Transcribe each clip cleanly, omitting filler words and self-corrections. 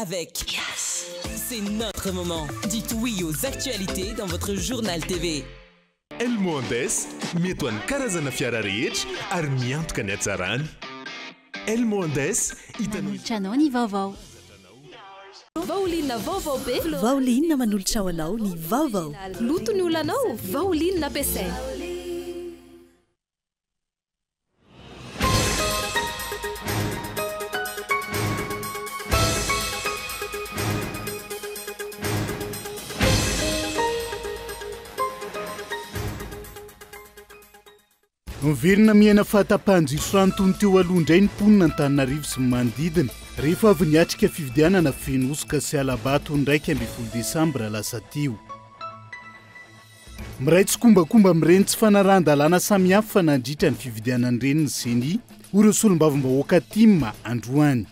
Avec Yes. C'est notre moment. Dites oui aux actualités dans votre journal TV. Elmo Andes, mety ho an'ny karazana fiara rehetra ary miantoka ny hatsarany. Elmo Andes, hitanao. Manolotra anao ny vaovao. Vaoline vaovao be. Vaoline manolotra ho anao ny vaovao. Loto ny olanao, Vaoline ampiasaina. Miverina miaina fahatapahan-jiro sy rano toy ny teo aloha indray ny mponina Antananarivo sy ny manodidina rehefa avy niatrika fifidianana feno hosoka sy hala-bato ny 11 desambra lasa teo. Miray tsikombakomba amin'ireny tsy fanarahan-dalàna samihafa nandritra ny fifidianana ireny ny Ceni, hoy ireo solombavambahoaka tim androany.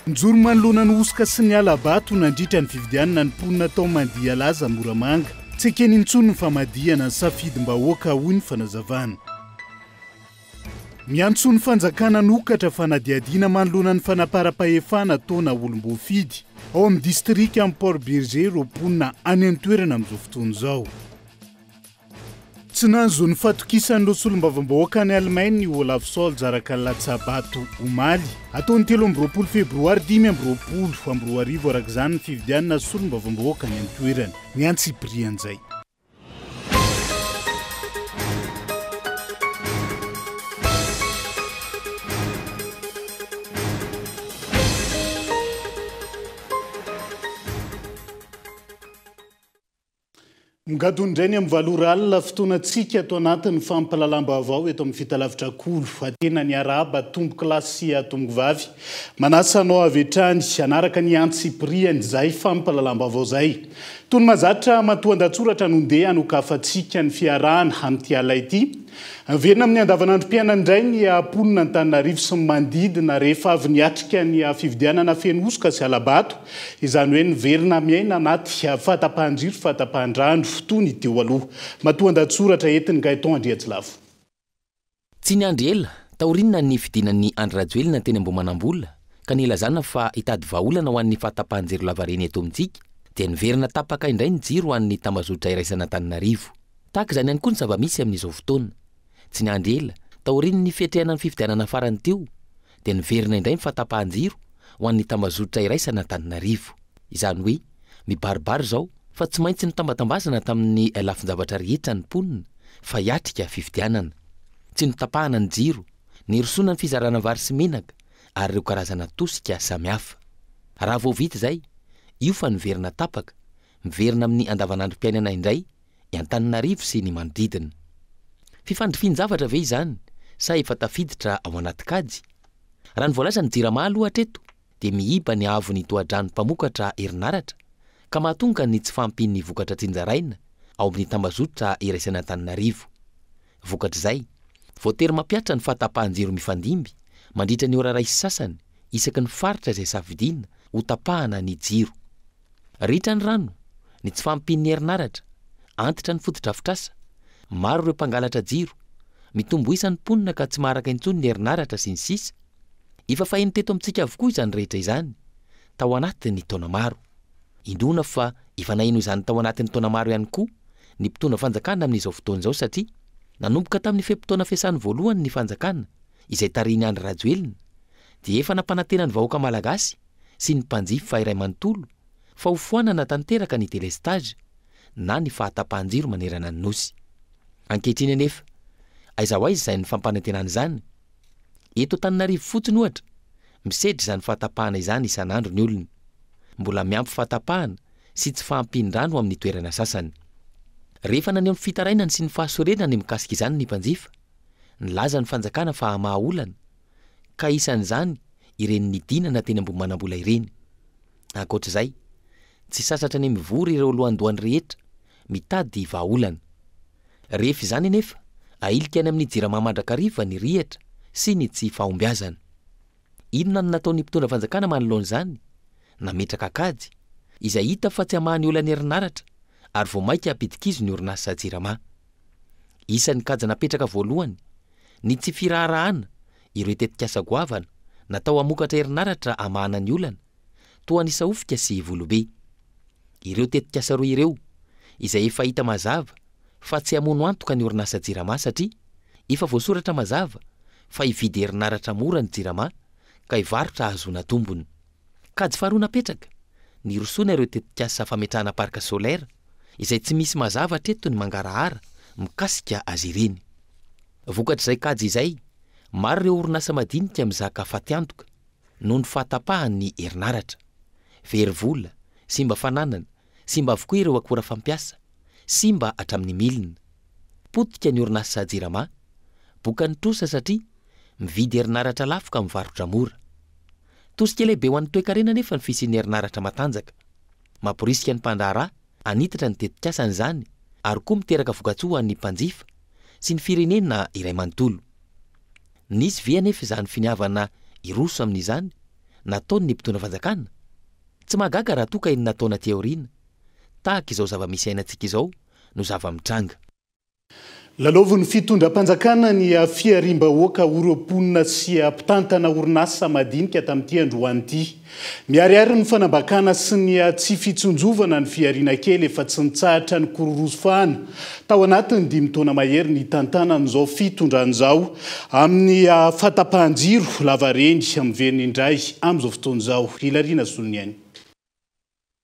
Nijoro manoloana ny hosoka sy ny hala-bato nandritra ny fifidianana ny mponina tao Mandialaza Moramanga. Tsy ekeny intsony ny famadihana ny safidim-bahoaka, hoy ny fanazavana. Miantso ny fanjakana hanokatra fanadihadiana manoloana ny fanaparam-pahefana ataona olom-boafidy ao amin'ny distrikan'i Port Bergé ireo mponina any an-toerana amin'izao fotoana izao. Tsy nahazo ny fahatokisan'ireo solombavambahoaka any Alemaina i Olaf Scholz araka ny latsa-bato omaly. Hatao ny 23 febroary 2025 araka izany ny fifidianana solombavambahoaka any an-toerana. Ny antsipirian'izay. Migadona indray ny amin'ny valo ora alina, fotoanantsika ato anatin'ny fampahalalam-baovao eto amin'ny Fitalavitra Kolo. Tena niarahaba tompokolahy sy tompokovavy. Manasa anao avy hatrany hanaraka ny antsipiriany izay fampahalalam-baovao izay. Toy ny mahazatra, matoan-dahatsoratra no ndeha hanokafantsika ny fiarahana amin'ity alina ity. Miverina amin'ny andavanandrom-piainana indray ny mponina Antananarivo sy ny manodidina rehefa avy niatrika ny fifidianana feno hosoka sy hala-bato, izany hoe niverina miaina anaty fahatapahan-jiro, fahatapahan-drano toy ny teo aloha. Matoan-dahatsoratra entin'i Gaëtan Andriatsilavo. Tsy niandry ela, taoriana ny fidinan'i Andry Rajoelina teny Ambohimanambola ka nilazana fa hitady vahaolana ho an'ny fahatapahan-jiro lavareny eto amintsika, dia niverina tapaka indray ny jiro ho an'ny tambazotra iraisan'Antananarivo. Tahaka izany ihany koa ny zava-misy amin'izao fotoana. Tsy niandry ela, taorian'ny fiatrehana ny fifidianana farany teo, dia niverina indray ny fahatapahan-jiro ho an'ny tambazotra iraisan'Antananarivo. Izany hoe, mibaribary izao fa tsy maintsy notambatambazana tamin'ny lafin-javatra rehetra ny mponina fa hiatrika fifidianana. Tsy notapahana ny jiro, nirosoana ny fizarana vary sy menaka ary ireo karazana tosika samihafa. Raha vao vita izay, io fa niverina tapaka, miverina amin'ny andavanandrom-piainana indray i Antananarivo sy ny manodidina. Fifandrifian-javatra ve izany sa efa tafiditra ao anaty kajy? Raha ny voalazan'ny Jirama aloha hatreto dia miiba ny haavon'ny tohadrano mpamokatra herinaratra ka mahatonga ny tsy fahampian'ny vokatra tsinjaraina ao amin'ny tambazotra iraisan'Antananarivo. Vokatr'izay, voatery mampihatra ny fahatapahan-jiro mifandimby mandritra ny ora iray sy sasany isaky ny faritra izay safidiana ho tapahana ny jiro. Ritra ny rano, ny tsy fahampian'ny herinaratra, antitra ny fotodrafitrasa, maro ireo mpangalatra jiro, mitombo isa ny mponina ka tsy maharaka intsony ny herinaratra sy ny sisa Efa faheno teto amintsika avokoa izany rehetra izany tao anatin'ny taona maro. Inoana fa efa naheno izany tao anatin'ny taona maro ihany koa ny mpitondra fanjakana amin'izao fotoana izao satria nanomboka tamin'ny fe-potoana fiasany voalohany ny fanjakana izay tarihin'i Andry Rajoelina dia efa nampanantena ny vahoaka malagasy sy ny mpanjifa iray manontolo fa ho foanana tanteraka ny délestage na ny fahatapahan-jiro manerana ny Nosy. Ankehitriny anefa, aiza ho aiza izany fampanantenana izany? Eto Antananarivo fotsiny ohatra, misedra izany fahatapahana izany isan'andro ny olona. Mbola miampy fahatapahana sy tsy fahampian-drano amin'ny toerana sasany. Rehefa naneho ny fitarainany sy ny fahasorenany mikasika izany ny mpanjifa, nilaza ny fanjakana fa hamaha olana, ka isan'izany ireny nidinana teny Ambohimanambola ireny. Ankoatra izay, tsy sasatra ny mivory ireo lohandohany rehetra mitady vahaolana. Rehefa izany anefa, ahilika any amin'ny Jirama mandrakariva ny rihatra sy ny tsy fahombiazana. Inona no nataon'ny mpitondra fanjakana manoloana izany? Nametraka kajy, izay hita fa tsy hamaha ny olan'ny herinaratra ary vao mainka hampidi-kizo ny orinasa Jirama. Isan'ny kajy napetraka voalohany, ny tsy firaharahana ireo tetikasa goavana natao hamokatra herinaratra hamahana ny olana. toa an'i Sahofika sy Volobe. Ireo tetikasa roa ireo, izay efa hita mazava fa tsy hamono antoka ny orinasa Jirama satria efa voasoratra mazava fa hividy herinaratra mora ny Jirama ka hivarotra hahazoana tombony. Kajy faharoa napetraka, nirosoana ireo tetikasa fametrahana parc solaire izay tsy misy mazava hatreto ny mangarahara mikasika azy ireny. Vokatr'izay kajy izay, maro ireo orinasa madinika mizaka fatiantoka noho ny fahatapahan'ny herinaratra. Very vola, simba fananana, simba avokoa ireo akora fampiasa, simba hatramin'ny milina. Potika ny orinasa Jirama, bokan'ny trosa satria mividy herinaratra lafo ka mivarotra mora. Tosika lehibe ho an'ny toekarena anefa ny fisian'ny herinaratra matanjaka. Mamporisika ny mpandraharaha hanitatra ny tetikasany izany ary koa miteraka vokatsoa ho an'ny mpanjifa sy ny firenena iray manontolo. Nisy ve anefa izany finiavana hiroso amin'izany nataon'ny mpitondra fanjakana? Tsy mahagaga raha toa ka enina taona aty aoriana, tahaka izao zava-misy iainantsika izao no zava-mitranga. Lalaovin'ny fitondram-panjakana ny fihariam-bahoaka ho ireo mponina sy mpitantana orinasa madinika tamin'ity androany ity. Miharihary ny fanambakana sy ny tsy fitsinjovana ny fihariana kely efa tsy nitsahatra nikororosy fahana tao anatin'ny dimy taona mahery nitantanan'izao fitondrana izao amin'ny fahatapahan-jiro lavareny miverina indray amin'izao fotoana izao. Hilariana Soloniaina.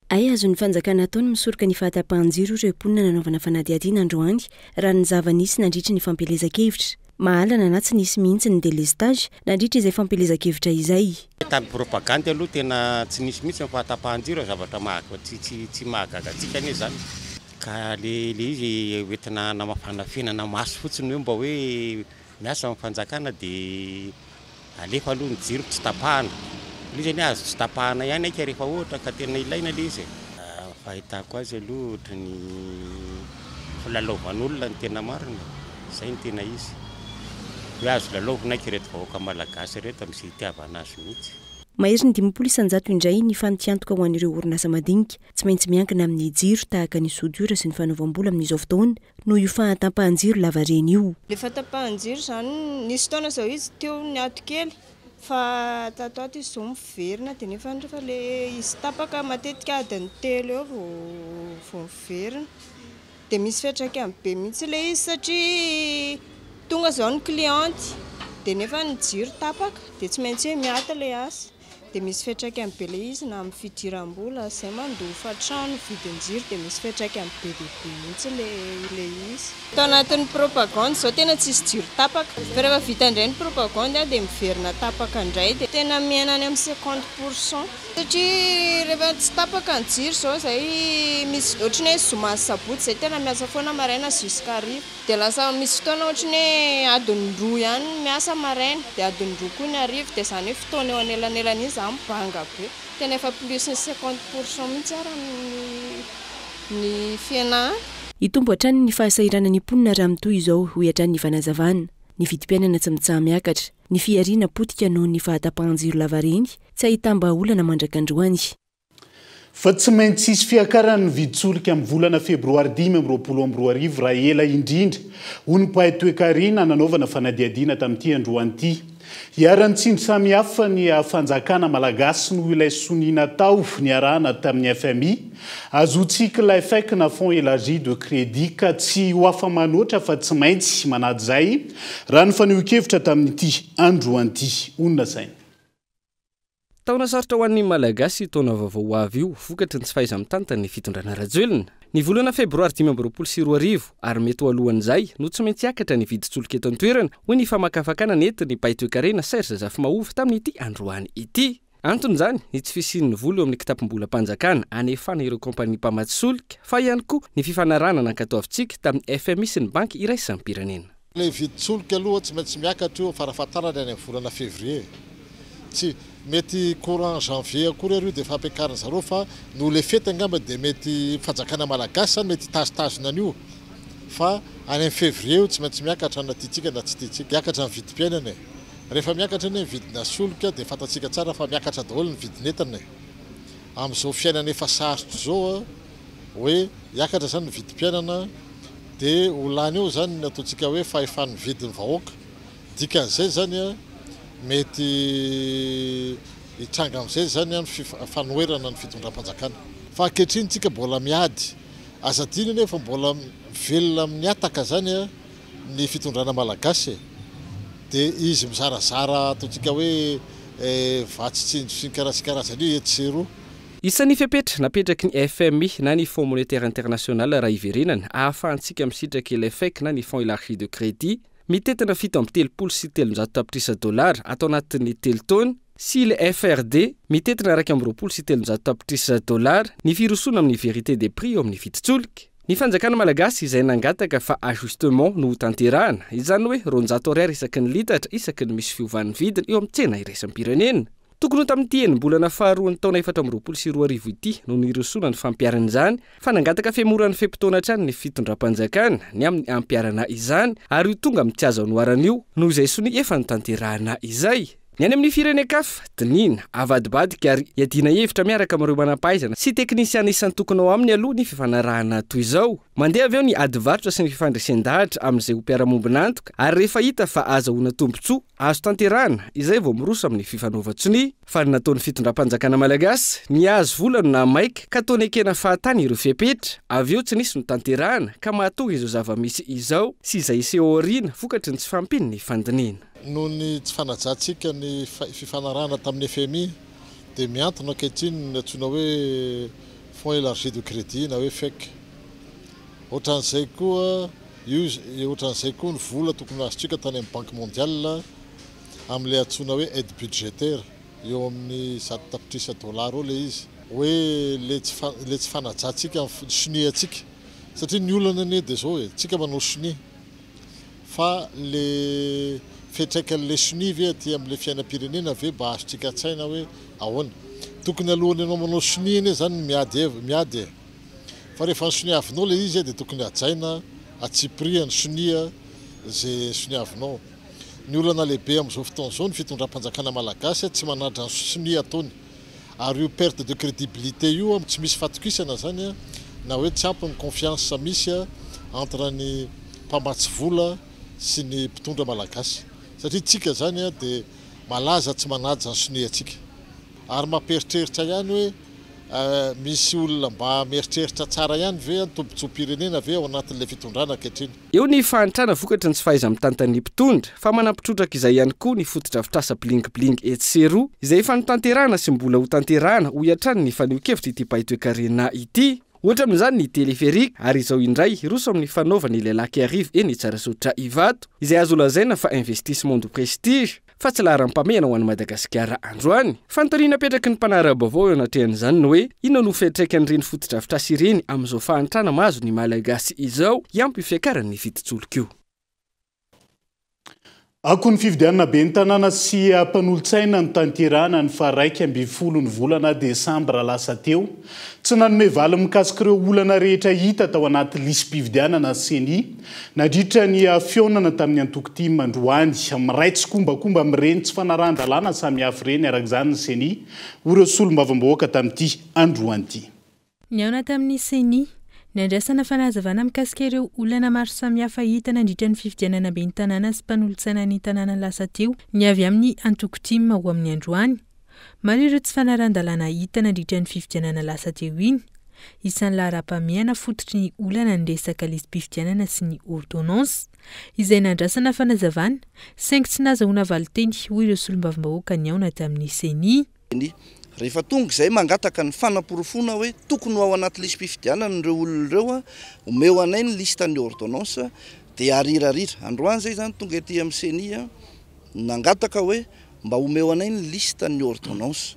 Hay azon'ny fanjakana atao ny misoroka ny fahatapahan-jiro ireo mponina nanaovana fanadihadiana androany raha ny zava-nisy nandritry ny fampielezan-kevitra. Mahalana na tsy nisy mihitsy ny délestage nandritra izay fampielezan-kevitra izay. Tamin'ny propagandy aloha tena tsy nisy mihitsy ny fahatapahan-jiro, zavatra maha- tsy tsy tsy mahagaga antsika anie izany. Ka le le izy hoentina hanamafanafenana maso fotsiny hoe mba hoe Miasa amin'ny fanjakana dia alefa aloha ny jiro tsy tapahana. Ilay izy anie azo tsy tapahana ihany aika rehefa ohatra ka tena ilaina ilay izy e. Fahitako azy aloha ohatry ny filalaovan'olona no tena marina e. Izay no tena izy. Hoe azo lalaovina aika ireto vahoaka malagasy ireto amin'izay itiavana azy mihitsy. Maherin'ny 50% indray ny fantiantoka ho an'ireo orinasa madinika tsy maintsy miankina amin'ny jiro tahaka ny soudure sy ny fanaovam-bola amin'izao fotoana noho io fahatapahan-jiro lavareny io. Le fahatapahan-jiro zany, nisy fotoana zao izy teo niato kely fa tato ato izy zao miverina dia nefa rehefa le izy tapaka matetika adiny telo eo vao vao miverina dia misy fiantraikany be mihitsy le izy satria tonga zao ny cliente dia nefa ny jiro tapaka dia tsy maintsy hoe miato le asa. Dia misy fiantraikany be ilay izy na amin'ny fidiram-bola, izay mandoa hofantrano, vidin-jiro dia misy fiantraikany be dia be mihitsy ilay izy. Tao anatin'ny propagande izao tena tsisy jiro tapaka, fa rehefa vita indray ny propagande dia miverina tapaka indray dia tena mihena any amin'ny cinquante pour cent. Satria rehefa tsy tapaka ny jiro izao izay misy ohatran'ny hoe zoma sy sabotsy izay tena miasa foana maraina jusqu'à hariva. Dia lasa misy fotoana ohatry ny hoe adiny roa ihany ny miasa maraina, dia adiny roa koa ny hariva, dia izany hoe fotoana eo anelanelany iny izaho mibanga be. Tena efa plus ny cinquante pour cent mihitsy ara ny ny fihenahana. Hitombo hatrany ny fahasahiranan'ny mponina raha mitohy izao, hoy hatrany ny fanazavana. Ny vidim-piainana tsy mitsaha-miakatra, ny fihariana potika noho ny fahatapahan-jiro lavareny, tsy ahitam-bahaolana mandrak'androany. Fa tsy maintsy hisy fiakaran'ny vidin-tsolika amin'ny volana febroary 2025 raha ela indrindra, hoy ny mpahay toekarena nanaovana fanadihadiana tamin'ity androany ity. Iharan'ny tsindry samihafa ny fanjakana malagasy noho ilay sonia natao niarahana tamin'ny fmi, ahazoantsika ilay FEC na Fonds Elargi de Crédit ka tsy ho afa-manoatra fa tsy maintsy manaja izay, raha ny fanehoan-kevitra tamin'ity androany ity, hoy ny lazainy. Taona sarotra ho an'ny Malagasy io taona vaovao ho avy io, vokatry ny tsy fahaiza-mitantana ny fitondrana Rajoelina. Ny volana febroary 2025, ary mety ho alohan'izay, no tsy maintsy hiakatra ny vidin-tsolika eto an-toerana, hoy ny famakafakana nentin'ny mpahay toekarena Serge Zafimahova tamin'ity androany ity. Anton'izany, ny tsy fisian'ny vola eo amin'ny kitapom-bolam-panjakana anefana ireo kaompania mpamatsy solika, fa ihany koa ny fifanarahana nankatoavintsika tamin'ny fmi sy ny Banky iraisam-pirenena. Ilay vidin-tsolika aloha tsy maintsy miakatra io farafahatarany any amin'ny volana février. Tsy mety courant janvier akory ary io dia efa ampiakarin zareo fa noho ilay fety angamba dia mety fanjakana malagasy izany mety hitazotazona an'io fa any amin'ny février io tsy maintsy miakatra na tiantsika na tsy tiantsika. Hiakatra ny vidim-piainana e. Rehefa miakatra anie ny vidina solika dia fantatsika tsara fa miakatra daholo ny vidin'entana e. Amin'izao fiainana efa sarotra izao hoe hiakatra izany ny vidim-piainana dia ho lany eo izany ny ataontsika hoe fahefan'ny vidin'ny vahoaka. Dikan'izay izany mety Hitranga amin'izay izany ny fanoherana ny fitondram-panjakana. Fa ankehitriny tsika mbola miady. Aza adino anie fa mbola mivelona amin'ny hataka izany ny fitondrana malagasy e! Dia izy mizarazara ataontsika hoe vatsy tsinjo sy ny karazan-karazany io etsy sy eroa. Isan'ny fepetra napetraky ny FMI na ny Fonds Monétaire International raha hiverenana, ahafahantsika misitraka ilay FEC na ny Fonds Élargi de Crédit, mitentina 337 tapitrisa dolara ato anatin'ny telo taona, sy ilay FRD, mitentina 321 tapitrisa dolara, ny firosoana amin'ny vérité des prix eo amin'ny vidin-tsolika. Ny fanjakana malagasy izay nangataka fa ajustement no hotanterahana, izany hoe 200 ariary isaky ny litatra isaky ny misy fiovan'ny vidiny eo amin'ny tsena iraisam-pirenena. Tokony ho tamin'ity enim-bolana faharoan'ny taona 2024 ity no nirosoana ny fampiharana izany, fa nangataka fihemoran'ny fe-potoana hatrany ny fitondram-panjakana ny amin'ny hampiharana izany ary io tonga amin'ny tsy azo anoharana io noho izay sonia efa notanterahana izay. Ny any amin'ny firenen-kafa, dinihina, avadibadika ary iadiana hevitra miaraka amin'ireo manam-pahaizana sy teknisiana isan-tokony ao aminy aloha ny fifanarahana toy izao. Mandeha avy eo ny ady varotra sy ny fifandresen-dahatra amin'izay ho mpiara-mombon'antoka ary rehefa hita fa ahazahoana tombontsoa azo tanterahana izay vao miroso amin'ny fifanaovan-tsonia. Fa ny nataon'ny fitondram-panjakana malagasy, ny hahazo vola no nahamaika ka toa nekena fahatany ireo fepetra, avy eo tsy nisy notanterahana ka mahatonga izao zava-misy izao sy izay hiseho aoriana vokatry ny tsy fahampian'ny fandinihina. Noho ny tsy fanajantsika ny fifanarahana tamin'ny fmi dia mihantona ankehitriny ny antsoina hoe Fonds Elargi de Crédit na hoe FEC. Ohatran'izay koa io, ohatran'izay koa ny vola tokony ho azontsika tany amin'ny Banque Mondiale amin'ilay antsoina hoe aide budgétaire, eo amin'ny 100 tapitrisa dolara eo ilay izy. Hoe ilay tsy ilay tsy fanajantsika ny soniantsika satria ny olana anie dia izao e, tsika manao sonia. Fa le fiantraikan'le sonia ve aty amle fiainam-pirenena ve mba azontsika an-tsaina hoe ahoana? Tokony alohan'ny ianao manao sonia anie zany ny miady hev miady e! Fa rehefa nosoniavinao le izy dia tokony hajaina atsipirihany sonia ze soniavinao. Ny olana lehibe amzao fotoana zao ny fitondram-panjakana malagasy tsy manaja ny sonia ataony. Ary io perte de crédibilité io tsy misy fatokisana zany na hoe tsy ampy ny confiance misy entre ny mpamatsy vola sy ny mpitondra malagasy. Satria tsika zany dia malaza tsy manaja ny soniantsika. Ary mampieritreritra ihany hoe misy olona mba mieritreritra tsara ihany ve ny tombotsoam-pirenena ve ao anatin'ilay fitondrana ankehitriny. Eo ny fahantrana vokatry ny tsy fahaiza-mitantan'ny mpitondra, fa manampy trotraka izay ihany koa ny fotodrafitrasa bling bling etsy sy eroa, izay efa notanterahana sy mbola hotanterahana, hoy hatrany ny fanehoan-kevitr'ity mpahay toekarena ity. Ohatra amin'izany ny téléphérique, ary izao indray hiroso amin'ny fanaovana ilay lac Iarivo eny Tsarasaotra Ivato, izay azo lazaina fa investissement de prestige, fa tsy laharam-pahamehana ho an'i Madagasikara androany. Fanontaniana apetraky ny mpanara-baovao eo anatrehan'izany ny hoe, inona no fiantraikan'ireny fotodrafitrasa ireny amin'izao fahantrana mahazo ny Malagasy izao, hiampy io fiakaran'ny vidin-tsolika io. Akon'ny fifidianana ben'ny tanàna sy mpanolotsaina notanterahana ny faha 11 ny volana desambra lasa teo. Tsy nanome valiny mikasika ireo olana rehetra hita tao anaty lisi-pifidianana Ceni nandritra ny fihaonana tamin'ny antoko tim androany. Miray tsikombakomba amin'ireny tsy fanarahan-dalàna samihafa ireny araka izany ny Ceni, hoy ireo solombavambahoaka tamin'ity androany ity. Nihaona tamin'ny Ceni, niandrasana fanazavana mikasika ireo olana maro samihafa hita nandritra ny fifidianana ben'ny tanàna sy mpanolotsaina ny tanàna lasa teo ny avy amin'ny antoko tim ho amin'ny androany. Maro ireo tsy fanarahan-dalàna hita nandritra ny fifidianana lasa teo iny. Isan'ny laharam-pahamehana fototry ny olana ny resaka lisi-pifidianana sy ny ordonnance, izay nandrasana fanazavana, saingy tsy nahazahoana valinteny, hoy ireo solombavambahoaka nihaona tamin'ny Ceni. Ny rehefa tonga izay mangataka ny fanaporofoana hoe tokony ho ao anaty lisi-pifidianana ireo olona ireo, omeo anay ny liste-n'ny ordonnance dia arirarira. Androany izay izany tonga ety amin'ny Ceni nangataka hoe mba omeo anay ny liste-n'ny ordonnance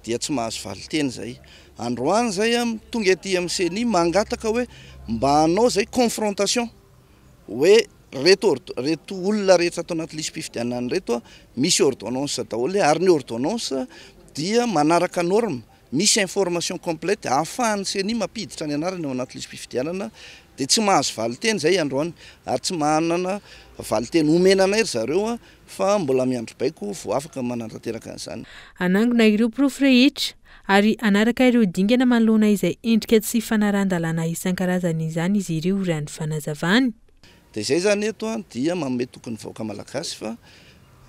dia tsy mahazo valinteny izay. Androany izay tonga ety amin'ny Ceni mangataka hoe mba hanao izay confrontation hoe reto ord reto olona rehetra ato anaty lisi-pifidianana reto misy ordonnance daholo ary ny ordonnance dia manaraka norme, misy information complète ahafahan'ny Ceni mampiditra ny anarany ao anaty lisi-pifidianana dia tsy mahazo valinteny izay androany ary tsy manana valinteny omena anay ry zareo fa mbola miandry baiko vao afaka manatanteraka an'izany. Hanangona ireo porofo rehetra ary hanaraka ireo dingana manoloana izay endrika tsy fanarahan-dalàna isan-karazany izany izy ireo raha ny fanazavany. Dia izay izany eto dia manome toky ny vahoaka malagasy fa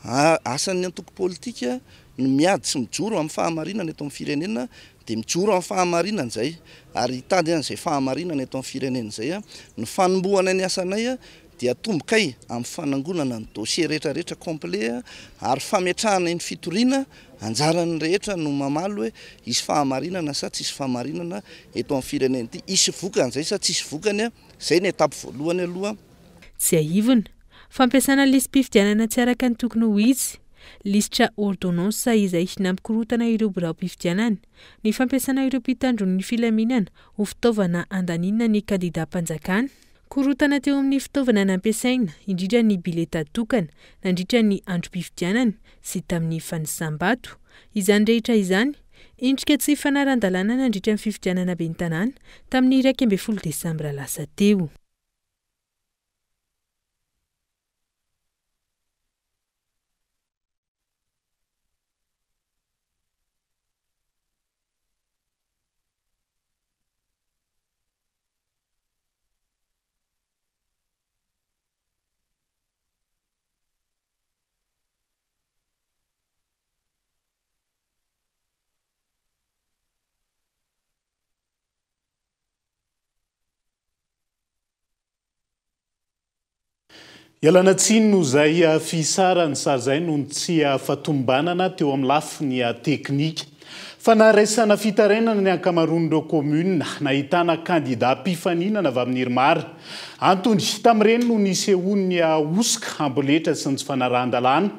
Asan'ny antoko politika ny miady sy mijoro amin'ny fahamarinana eto amin'ny firenena dia mijoro amin'ny fahamarinana izay ary hitady an'izay fahamarinana eto amin'ny firenena izay. Ny fanombohana ny asanay dia atombokay amin'ny fanangonana ny dossier rehetra rehetra complet ary fametrahana iny fitoriana, anjaran'ny rehetra no mamaly hoe hisy fahamarinana sa tsisy fahamarinana eto amin'ny firenena ity, hisy vokany izay sa tsisy vokany, izay ny étape voalohany aloha. Tsiahivina, fampiasana lisi-pifidianana tsy araka ny tokony ho izy, lisitra ordonnance izay nampikorontana ireo biraom-pifidianana, ny fampiasana ireo mpitandro ny filaminana ho fitaovana handaniana ny kandidam-panjakana. Korontana teo amin'ny fitaovana nampiasaina, indrindra ny bileta tokana, nandritra ny androm-pifidianana sy tamin'ny fanisam-bato. Izany rehetra izany, endrika tsy fanaran-dalàna nandritra ny fifidianana ben'ny tanàna tamin'ny 11 desambra lasa teo. Ialana tsiny noho izay fihisarany sary izay noho ny tsy fahatomombanana teo amin'ny lafiny teknika. Fa naharaisana fitarainana ny ankamaroan'ireo kaominina nahitana kandida mpifaninana avy amin'ny IRMAR. Antony, tamin'ireny no nisehoan'ny hosoka amboletra sy ny tsy fanarahan-dalàna,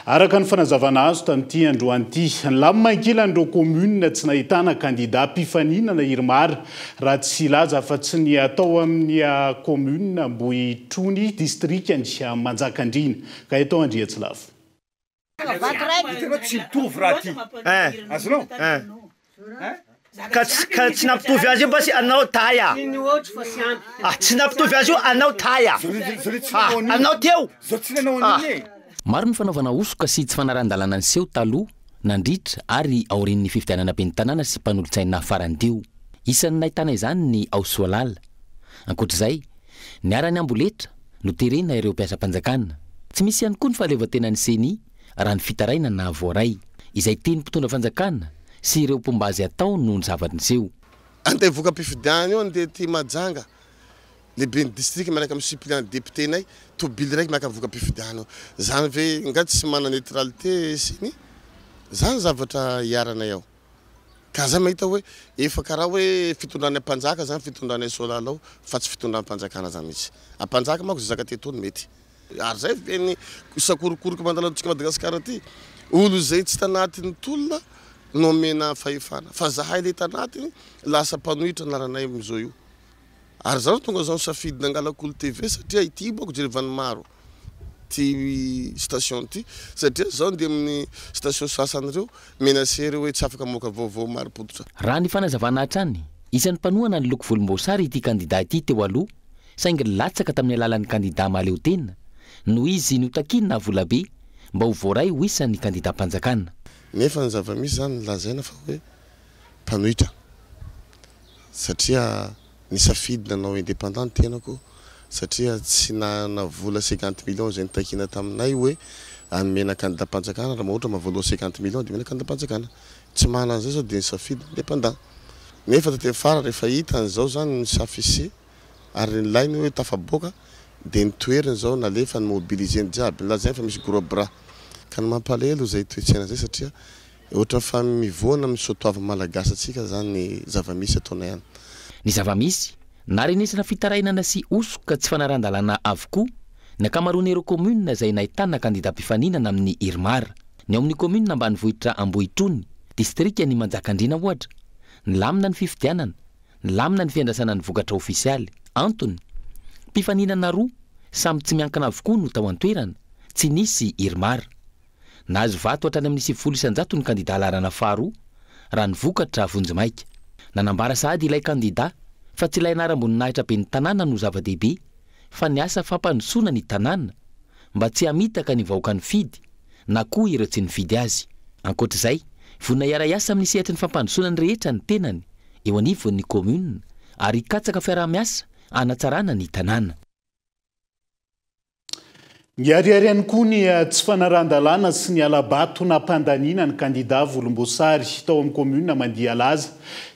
araka ny fanazavana azo tamin'ity androany ity. Nilamina ankilan'ireo kaominina tsy nahitana kandida mpifaninana IRMAR Raha tsy hilaza afa-tsy ny atao amin'ny commune Ambohitrony, distrikan'i Manjakandriana. Ka eto Andriantsilavo. Hitanao tsy mitovy raha ty. Azonao? Ka tsy ka tsy nampitovy azy io basy anao taia. Ah, tsy nampitovy azy io anao taia. Ah, anao teo. Ah. Maro ny fanaovana hosoka sy tsy fanarahan-dalàna niseho taloha nandritra ary aorian'ny fifidianana ben'ny tanàna sy mpanolotsaina farany teo. Isan'ny nahitana izany ny ao Soalala. Ankoatra izay, niharan'ny amboletra, noterena ireo mpiasam-panjakana. Tsy misy ihany koa ny fahaleovantenan'ny Ceni raha ny fitarainana voaray. Izay tian'ny mpitondra fanjakana sy ireo mpomba azy atao no ny zava-niseho. Andeha voka-pifidianana io andeha aty Mahajanga. Lehiben'ny distrika miaraka amin'ny suppléant député-nay, tobily raiky miaraka amin'ny voka-pifidianana. Zany ve nga tsy manana neutralité ceni? Zany zavatra iharanay ao. Ka za mahita hoe efa karaha hoe fitondran'ny ampanjaka zany fitondranay Soalala ao fa tsy fitondram-panjakana zany mihitsy. Ampanjaka manko zay zaka teto no mety. Ary zay ve ny sakorokoroka mandalo antsika Madagascar aty? Olo zay tsy tanatin'ny tolona no omena fahefana fa zahay le tanatiny lasa mpanohitra anaranay amizao io. Ary zaho tonga zao nisafidy nangala kolo TV satria ity manko jerevan'ny maro ty station ty satria zaho ndeha amin'ny station sasany reo menacer reo hoe tsy afaka mamoaka vaovao marim-pototra. Raha ny fanazavana hatrany, isan'ny mpanohana ny loko volomboasary ity kandida ity teo aloha saingy nilatsaka tamin'ny alalan'ny kandida mahaleotena noho izy notakiana volabe mba ho voaray ho isan'ny kandidam-panjakana. Nefa ny zava-misy zany lazaina fa hoe mpanohitra satria nisafidy nanao indépendant ny tenako satria tsy nanana vola 50 millions izay notakiana taminay hoe anomena candidat-mpanjakana raha ohatra mahavoaloha 50 millions dia omena candidat-mpanjakana tsy manana an'izay zao dia nisafidy indépendant nefa taty afara rehefa hita an'izao zany ny s'afficher ary nilainy hoe tafaboaka dia nitoeriny zao nalefa ny mobiliser ny jiaby nilazainy fa misy gros bras ka ny mampalahelo izay toe-tsaina izay satria Ohatra fa mivoana amin'ny soatoavina malagasy antsika zany ny zava-misy ataonay any. Ny zava-misy, naharenesana fitarainana sy hosoka tsy fanarahan-dalàna avokoa ny ankamaroan'ireo kaominina izay nahitana kandida mpifaninana amin'ny IRMAR. Ny ao amin'ny kaominina ambanivohitra Ambohitrony, distrikan'i Manjakandriana ohatra, nilamina ny fifidianana, nilamina ny fiandrasana ny vokatra ofisialy. Antony, mpifaninana roa, samy tsy miankina avokoa no tao an-toerana, tsy nisy IRMAR. Nahazo vato hatrany amin'ny 90% ny kandidà laharana faharoa, raha ny vokatra vonjimaika. Nanambara sahady ilay kandidà fa tsy ilay anaram-boninahitra ben'ny tanàna no zava-dehibe fa ny asa fampandrosoana ny tanàna mba tsy hamitaka ny vahoaka nifidy na koa ireo tsy nifidy azy. Ankoatra izay, vonona hiara-hiasa amin'ny sehatry ny fampandrosoana ny rehetra ny tenany eo anivon'ny kaominina ary hikatsaka fiaraha-miasa hanatsarana ny tanàna. Niharihary ihany koa ny tsy fanarahan-dalàna sy ny hala-bato nampandaniana ny kandidà volomboasary tao amin'ny kaominina Mandialaza,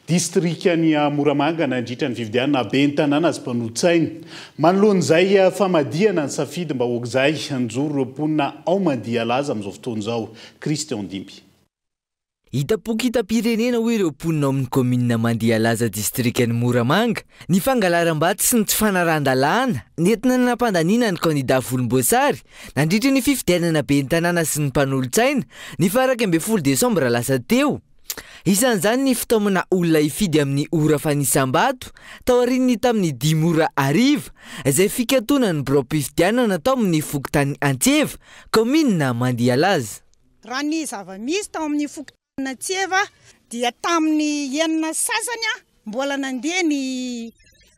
distrikan'i Moramanga nandritra ny fifidianana ben'ny tanàna sy mpanolotsaina. Manoloana izay famadihana ny safidim-bahoaka izay, nijoro ireo mponina ao Mandialaza amin'izao fotoana izao. Christian Dimby. Hitam-poko hitam-pirenena hoy ireo mponina ao amin'ny kaominina Mandialaza distrikan'i Moramanga ny fangalaram-bato sy ny tsy fanarahan-dalàna nentina nampandaniana ny kandida volomboasary nandritra ny fifidianana ben'ny tanàna sy ny mpanolotsaina ny faha 11 desambra lasa teo. Isan'izany ny fitaomana olona hifidy amin'ny ora fanisam-bato taorian'ny tamin'ny dimy ora hariva izay fikatonan'ny biraom-pifidianana tao amin'ny fokontany Antseva, kaominina Mandialaza. Raha ny zava-misy tao amin'ny fokontanin'Antseva dia tamin'ny enina sy sasany mbola nandeha ny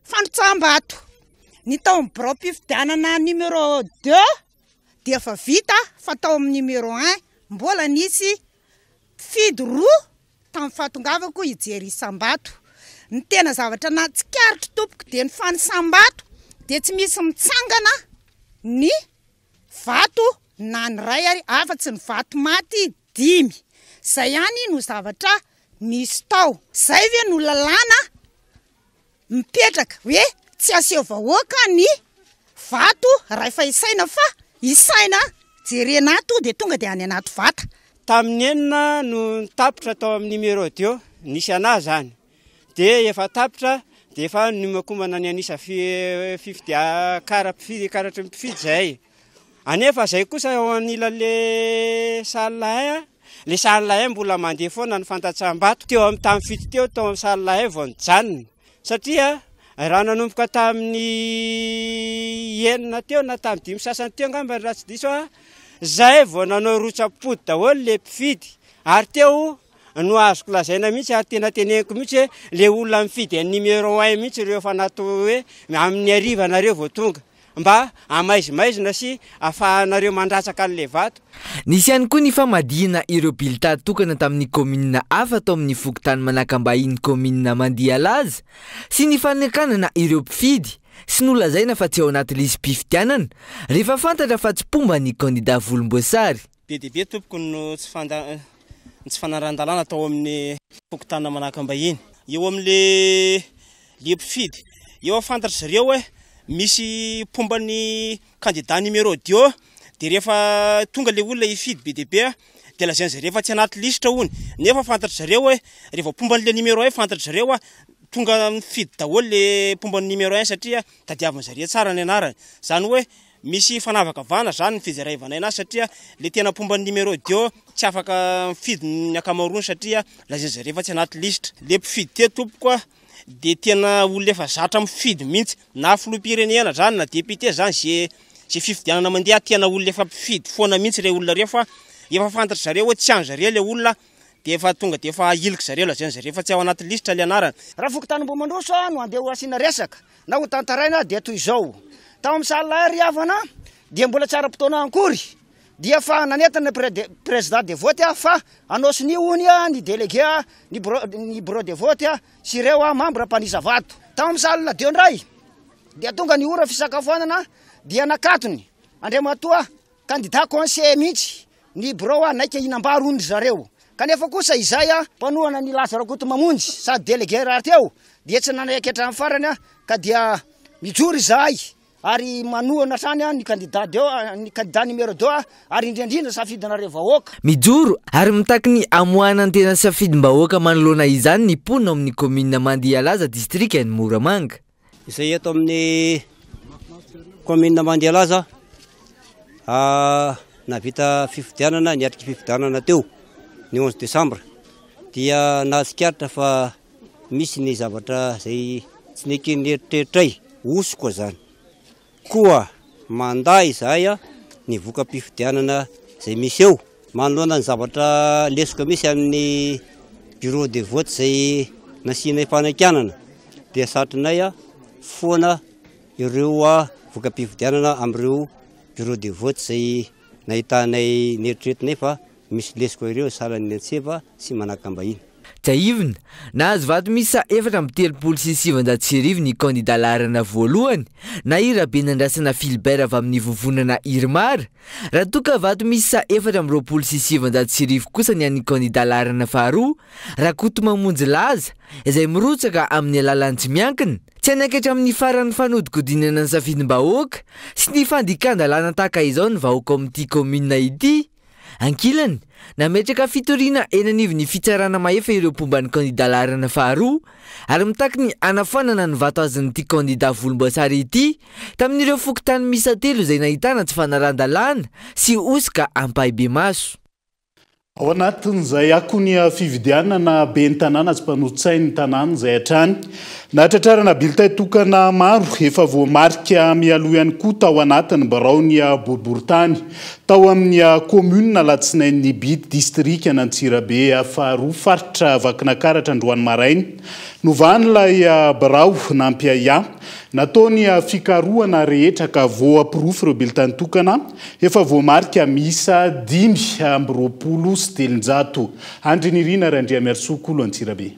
fandrotsaham-bato. Ny tao amin'ny biraom-pifidianana numéro deux dia efa vita fa tao amin'ny numéro un mbola nisy mpifidy roa tamin'ny fahatongavako hijery isam-bato. Ny tena zavatra nahatsikaritro tompoko dia ny fanisam-bato dia tsy misy mitsangana ny Vato na ny iray ary afa-tsy ny vato maty dimy. Izay ihany no zavatra nisy tao. Izay ve no lalàna mipetraka hoe tsy aseho vahoaka ny vato rahefa isaina fa isaina jerena ato dia tonga dia any anaty vata. Tamin'ny enina no tapitra tao amin'ny numéro deux, nisy anah zany. Dia efa tapitra dia efa niomakomana ny anisa fifidia kara-mpifidy, karatry ny mpifidy zahay. Anefa zay kosa eo anilan'le salle 1, le salle 1 mbola mandeha foana ny fantatsam-bato. Teo amin'ny tamin'ny fito teo tao amin'ny salle 1 vao nijanona. Satria raha nanomboka tamin'ny enina teo na tamin'ny dimy sasany teo angamba raha tsy diso aho, zay vao nanao rotsa-pody daholo le mpifidy. Ary teo no azoko lazaina mihitsy ary tena teneniko mihitsy hoe le olona mifidy an'ny numéro 1 mihitsy ireo efa natao hoe amin'ny hariva nareo vao tonga mba hamaizimaizina sy afahanareo mandratsaka an'le vato. Nisy ihany koa ny famadihana ireo bilta tokana tamin'ny kaominina hafa tao amin'ny fokontany Manakambahiny kaominina Mandialaza sy ny fanakanana ireo mpifidy sy nolazaina fa tsy ao anaty lisi-pifidianana rehefa fantatra fa tsy mpomba ny kandida volomboasary. Be dia be tompoko no tsy fanda ny tsy fanarahan-dalàna tao amin'ny fokontany Manakambahiny. Eo amin'le le mpifidy, eo fantatry zareo hoe misy mpomba ny candidat numéro deux, dia rehefa tonga le olona hifidy be dia be dia lazainy zareo fa tsy anaty lisitra hono, nefa fantatry zareo hoe rehefa mpomba an'le numéro un fantatry zareo a tonga mifidy daholo le mpomba ny numéro un satria tadiaviny zareo tsara ny anarany. Zany hoe Misy fanavakavahana zany ny fijerevanay anazy satria le tena mpomba ny numéro deux tsy afaka mifidy ny ankamaroany satria lazainy zareo fa tsy anaty lisitra. Le mpifidy teto tompoko a de tena olona efa zatra mifidy mihitsy na filoham-pirenena zany na député zany ze ze fifidianana mandeha tena olona efa mpifidy foana mihitsy reo olona reo fa efa fantatry zareo hoe tsy any zareo le olona de efa tonga de efa ahiliky zareo lazainy zareo fa tsy ao anaty lisitra le anarany. Raha fokontany Ambohimandroso no andeha ho asiana resaka na ho tantaraina dia toy izao, tao amin'ny salle ry havana dia mbola tsy ara-potoana ankory dia efa nanentana ny président de vote fa hanao sonia hono ny délégué ny bureau ny bureau de vote sy ireo membre mpanisa vato. Tao amin'ny salle deux indray dia tonga ny ora fisakafoanana dia nakatony Andriamatoa Kandida conseiller mihitsy ny birao hanaika hihinam-bary hono ry zareo. Kanefa kosa izay mpanohana an'i Laza Rakotomamonjy sady délégué rahateo dia tsy nanaiky hatramin'ny farany ka dia mijoro izahay ary manohana hatrany ny kandida deux, ny kandida numéro deux ary indrindra indrindra safidinareo vahoaka. Mijoro ary mitaky ny hamoahana ny tena safidim-bahoaka manoloana izany ny mponina ao amin'ny kaominina Mandialaza, distrikan'i Moramanga. Izay eto amin'ny commune Mandialaza nahavita fifidianana, niatrika fifidianana teo ny 11 décembre dia nahatsikaritra fa misy ny zavatra izay tsy neken'ny eritreritray, hosoka izany. Koa mandà izahay ny voka-pifidianana izay misy eo. Manoloana ny zavatra lesoka misy amin'ny bureau de vote izay nasianay fanakianana dia satrinay foana ireo voka-pifidianana amin'ireo bureau de vote izay nahitanay neritreretinay fa misy lesoka ireo sahalan'ny Antseva sy Manakambahiny. Tsiahivina, nahazo vato miisa 1934 ny kandidà laharana voalohany, na i Rabenandrasana Philbert avy amin'ny vovonana Irmar, raha toa ka vato miisa 1924 kosa ny an'ny kandidà laharana faharoa, Rakotomamonjy Laza, izay mirotsaka amin'ny alalan'ny tsy miankina. Tsy hanaiky hatramin'ny faran'ny fanodikodinana ny safidim-bahoaka sy ny fandikan-dalàna tahaka izao ny vahoaka ao amin'ity kaominina ity. Ankilany, nametraka fitoriana eny anivon'ny fitsarana mahefa ireo mpomba ny kandida laharana faharoa ary mitaky ny hanafoanana ny vato azon'ity kandida volomboasary ity tamin'ireo fokontany miisa telo izay nahitana tsy fanarahan-dalàna sy hosoka ampahibemaso. Ao anatin'izay akon'ny fividianana ben'ny tanàna sy mpanolotsain'ny tanàna izay hatrany. Nahatratrarana bulletin tokana maro efa voamarika mialoha ihany koa tao anatin'ny biraon'ny boriborintany tao amin'ny kaominina Alatsinainy Ibity, distrikan'Antsirabe faharoa, faritra Vakinakaratra androany maraina. Novahan'ilay birao nampiahiahy. Natao ny fikarohana rehetra ka voaporofo ireo bulletin tokana efa voamarika miisa 325. Andry Nirina Randriamiarisoa Kolo Antsirabe.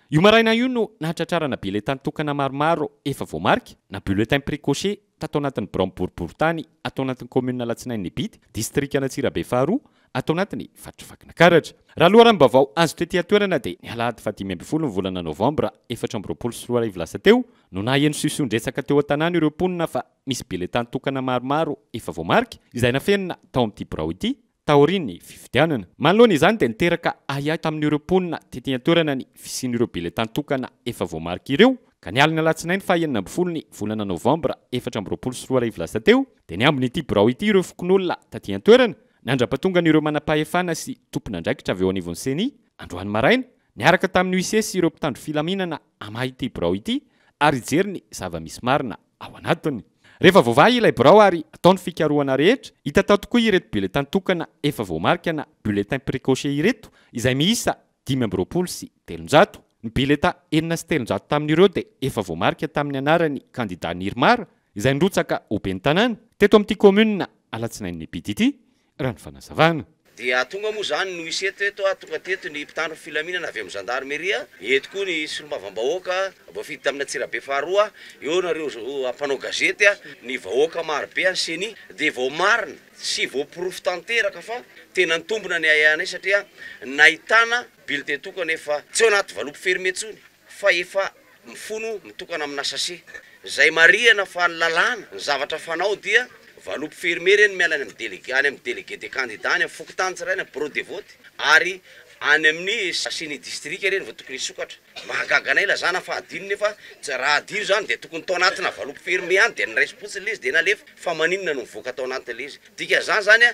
Io maraina io no nahatratrarana bulletin tokana maromaro efa voamarika na bulletin précoché tato anatin'ny biraon'ny boriborintany ato anatin'ny kaominina Alatsinainy Ibity, distrikan'Antsirabe faharoa, ato anatin'ny faritr'i Vakinakaratra. Raha loharanom-baovao azo tety an-toerana dia ny alahady faha-15 ny volana novambra 2024 lasa teo no naheno siosion-dresaka teo an-tanàna ireo mponina fa misy biletà tokana maromaro efa voamarika izay nafenina tao amin'ity birao ity taorian'ny fifidianana. Manoloana izany dia niteraka ahiahy tamin'ireo mponina tety an-toerana ny fisian'ireo biletà tokana efa voamarika ireo ka ny alin'ny alatsinainy faha 16 ny volana novambra 2024 lasa teo dia niambina ity birao ity ireo fokonolona taty an-toerana Nandra-pahatongan'ireo manam-pahefana sy tompon'andraikitra avy eo anivon'ny Ceni, androany maraina, niaraka tamin'ny huissier sy ireo mpitandro filaminana hamaha ity birao ity ary hijery ny zava-misy marina ao anatiny. Rehefa voavaha ilay birao ary atao ny fikarohana rehetra, hita tao tokoa ireto bulletin tokana efa voamarika na bulletin précoché ireto izay miisa 325. Ny bulletin 306 tamin'ireo dia efa voamarika tamin'ny anaran'ny kandida Nirmar izay nirotsaka ho ben'ny tanàna teto amin'ity kaominina Alatsinainy Ibity ity, raha ny fanazavana. Dia tonga moa izany no hisy eto eto, tonga teto ny mpitandro ny filaminana avy amin'ny zandarmeria, eto koa ny solombavambahoaka voafidy tamin'ny Antsirabe faharoa, eo nareo mpanao gazety, ny vahoaka marobe any Ceni, dia voamarina sy voaporofo tanteraka fa tena nitombina ny ahiahinay satria nahitana bulletin tokana efa tsy ao anaty valopy fermé intsony fa efa mifono mitokana amina sachet. Izay marihana fa ny lalàna, ny zavatra fanao dia valopy fermé ireny miala any amin'ny délégué, any amin'ny délégué des candidats, any amin'ny fokontany tsirairay, any amin'ny bureau de vote ary any amin'ny ceni distrika ireny vao tokony hisokatra. Mahagaga anay ilazana fa adino nefa raha adino izany dia tokony tao anatina valopy fermé ihany dia noraisim-potsiny ilay izy dia nalefa fa maninona no mivoaka tao anatin'ilay izy. Dikan'izany izany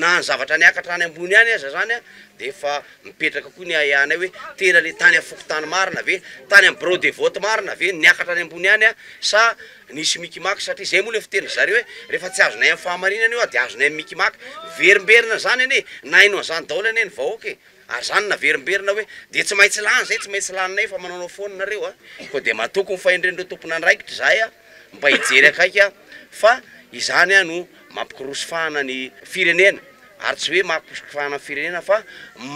na ny zavatra niakatra any ambony any aza izany dia efa mipetraka koa ny ahiahinay hoe tena le tany amin'ny fokontany marina ve, tany amin'ny bureau de vote marina ve no niakatra any ambony any sa nisy mikimaky satria izay moa le fitenin-dry zareo hoe rehefa tsy azonay amin'ny fahamarinana io dia azonay amin'ny mikimaky. Miverimberina izany anie, nahaino an'izany daholo anie ny vahoaka e! Ary izany naverimberina hoe dia tsy maintsy lany izay, tsy maintsy laninay fa manaonao foana nareo a! Koa dia matoky ny fahendren'ireo tompon'andraikitra izahay a! Mba hijery akaiky a! Fa izany a no mampikorosy fahana ny firenena, ary tsy hoe mampikorosy fahana ny firenena fa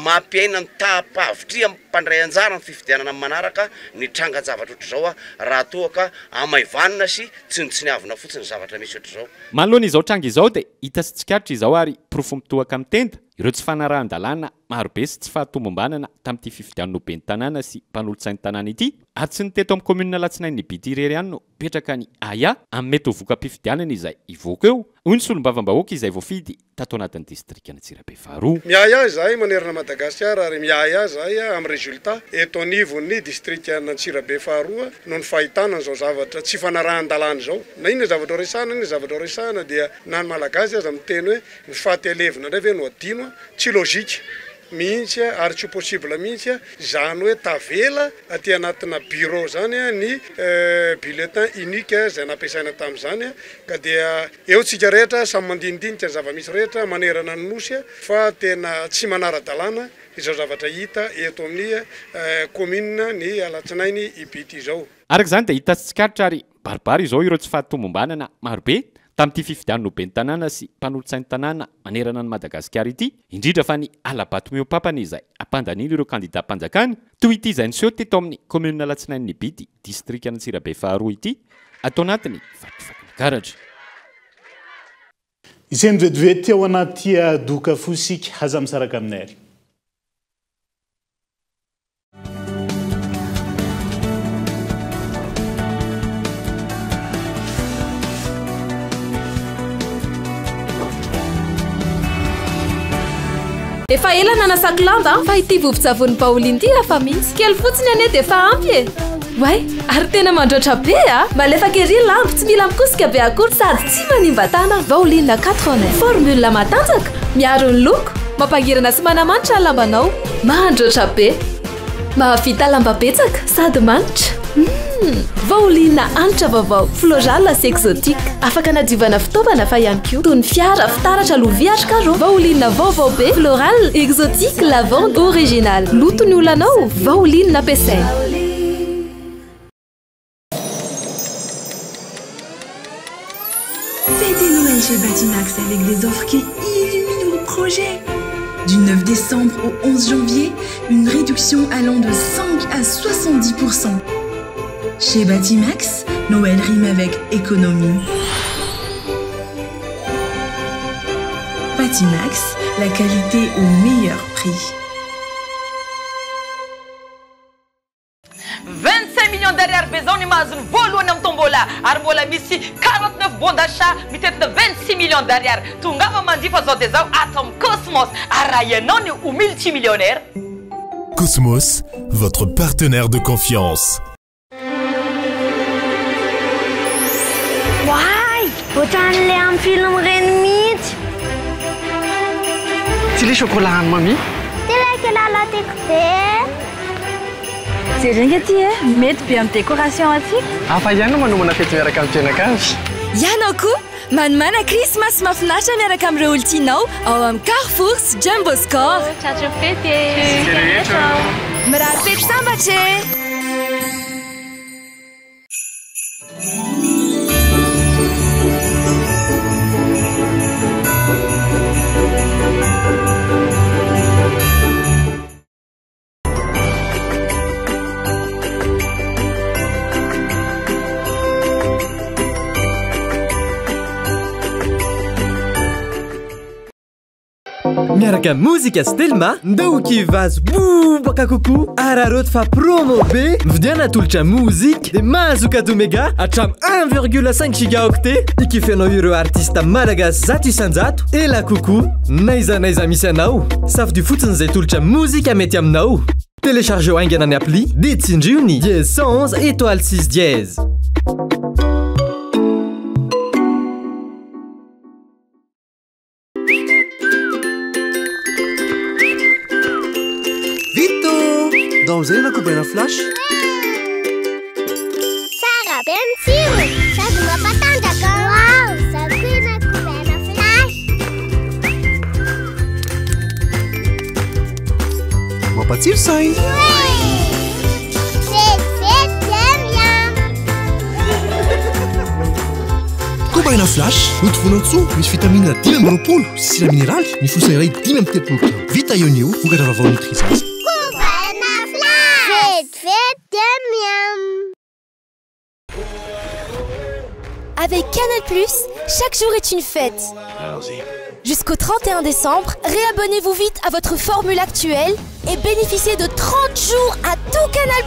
mampiaina ny taham-pahavitrihan'ny mpandray anjara amin'ny fifidianana amin'ny manaraka ny trangan-javatra ohatr'izao a! Raha toa ka hamaivanina sy tsinontsiniavina fotsiny ny zavatra misy ohatr'izao. Manoloana izao tranga izao dia hita sy tsikaritra izao ary porofo mitohaka amin'ny tenda Ireo tsy fanarahan-dalàna marobe sy tsy fahatomombanana tamin'ity fifidianana ho ben'ny tanàna sy mpanolotsain'ny tanàna ity, ary tsy ny teto amin'ny kaominina Alatsinainy Ibity irery ihany no mipetraka ny ahiahy amin'ny mety ho voka-pifidianana izay hivoaka eo, hoy ny solombavambahoaka izay voafidy tato anatin'ny distrikan'Antsirabe faharoa. Miahiahy izahay manerana Madagasikara ary miahiahy izahay amin'ny résultat eto anivon'ny distrikan'Antsirabe faharoa noho ny fahitana an'izao zavatra tsy fanarahan-dalàna izao. Na inona zavatra ho resahana, na inona zavatra ho resahana dia na ny Malagasy aza miteny hoe Ny faty alevina indray ve no adino a? Tsy logique mihitsy ary tsy possible mihitsy izany hoe tavela aty anatina bureau izany ny bulletin unique izay nampiasaina tamin'izany ka dia eo tsika rehetra samy mandinidinika ny zava-misy rehetra manerana ny nosy fa tena tsy manara-dalàna izao zavatra hita eto amin'ny commune ny alatsinainy Ibity izao. Araka izany dia hita sy tsikaritra ary mibaribary izao ireo tsy fahatomombanana marobe. tamin'ity fifidianana ho ben'ny tanàna sy mpanolotsain'ny tanàna manerana an'i Madagasikara ity, indrindra fa ny hala-bato mihoa-pampana izay hampandaniana ireo kandidam-panjakana, toy ity izay niseho teto amin'ny kaominina Alatsinainy-Ibity, distrikan'Antsirabe faharoa ity, ato anatin'ny vakivakin'Ankaratra. Iseny vetivety ao anaty doka fo isika, aza misaraka aminay ary. Efa ela nanasako lamba fa ity vovon-tsavony Baolina ity hafa mihitsy. Kely fotsiny anie dia efa ampy e. Oay, ary tena mandroatra be a! Malefaka ery ny lamba, tsy mila mikosika be akory sady tsy manimba tanana. Baolina 4 en 1. Formule matanjaka, miaro ny loko, mampangirana sy manamanitra ny lambanao. Mandroatra be. Mahavita lamba betsaka sady manitra. Humm! Vaolina hanitra vaovao, floral sy exotique. Afaka anadiovana fitaovana fa ihany koa toy ny fiara, fitaratra, lovia ary carreaux. Vaolina vaovao be, floral, exotique, lavande, original. Loto ny olanao, vaolina ampiasaina. Fêtez Noël chez Batimax avec des offres qui illuminent vos projets. Du 9 décembre au 11 janvier, une réduction allant de 5 à 70%. Chez Batimax, Noël rime avec économie. Batimax, la qualité au meilleur prix. 25 millions d'ariary be zao ny mahazo ny voalohany amin'ny tombola ary mbola misy 49 bons d'achat mitentina 26 millions d'ariary. Tongava manjifa zao dia zao ato amin'ny Cosmos ary raha ianao ny ho multimillionnaire. Cosmos, votre partenaire de confiance. Oay! Ohatran'ilay amin'ny film ireny mihitsy. Ty le chocolat an'i Mamie. Ty ilay kilala tiako be. Jereo ange ty e, mety be amin'ny décoration antsika. Hafa ihany ny manomana fety miaraka amin'ny mpianakavy. Ianao koa, manomàna Krismasy mahafinaritra miaraka amin'ireo olon-tianao ao amin'ny Carrefour sy Jumbo Score. Tratry ny fety e! Isika rehetra! Mirary fety sambatra e! Miaraka mozika sy Telma, ndao kivazo bobaka kokoa, araraoty fa promo be, mividiana tolotra mozika dia mahazo cadeau mega hatramin'ny 1,5 gigaoctet, hikifenao ireo artista malagasy 100%, ela kokoa, n'aiza n'aiza misy anao, safidio fotsiny izay tolotra mozika mety aminao. Téléchargeo haingana ny appli dia tsindrio ny dièse 111 étoile 6 dièse. Vita ô! Ndao amin'izay ianao kobaina flash. Tsara be ny tsirony sady mampatanjaka. Wow! Izaho koa ianao kobaina flash. Mampatsiro saina. Vetivety dia miam. Kobaina flash, notovonantsoa misy vitamine 25 sy sira mineraly, mifosa iray 35 grama. Vita eo ny eo, vokatra vaovao Nutrizaza. Kobaina flash, vetivety dia miam. Avec Canal+, chaque jour est une fête. Allons-y. Jusqu'au 31 décembre, réabonnez-vous vite à votre formule actuelle et bénéficiez de 30 jours à tout Canal+.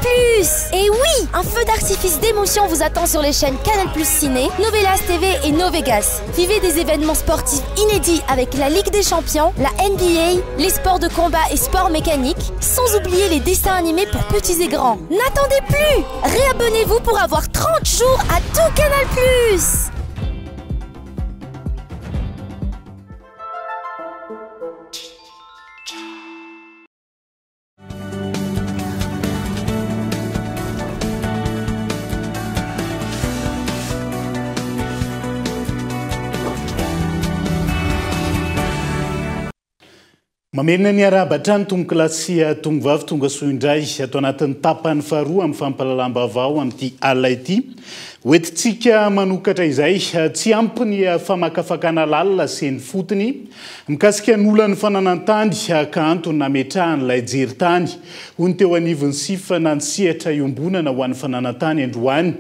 Et oui, un feu d'artifice d'émotion vous attend sur les chaînes Canal+ Ciné, Novelas TV et Novegas. Vivez des événements sportifs inédits avec la Ligue des Champions, la NBA, les sports de combat et sports mécaniques, sans oublier les dessins animés pour petits et grands. N'attendez plus! Réabonnez-vous pour avoir 30 jours à tout Canal+. Mamerina ny arahaba hatrany tompokolahy sy tompovavy tonga soa indray ato anatin'ny tapany faharoa amin'ny fampahalalam-baovao amin'ity alina ity. Hoentintsika manokatra izay tsy ampy ny famakafakana lalina sy eny fotony mikasika ny olan'ny fananan-tany ka antony nametrahan'ilay jery tany, hoy ny teo anivon'ny SIF na ny sehatra iombonana ho an'ny fananan-tany androany.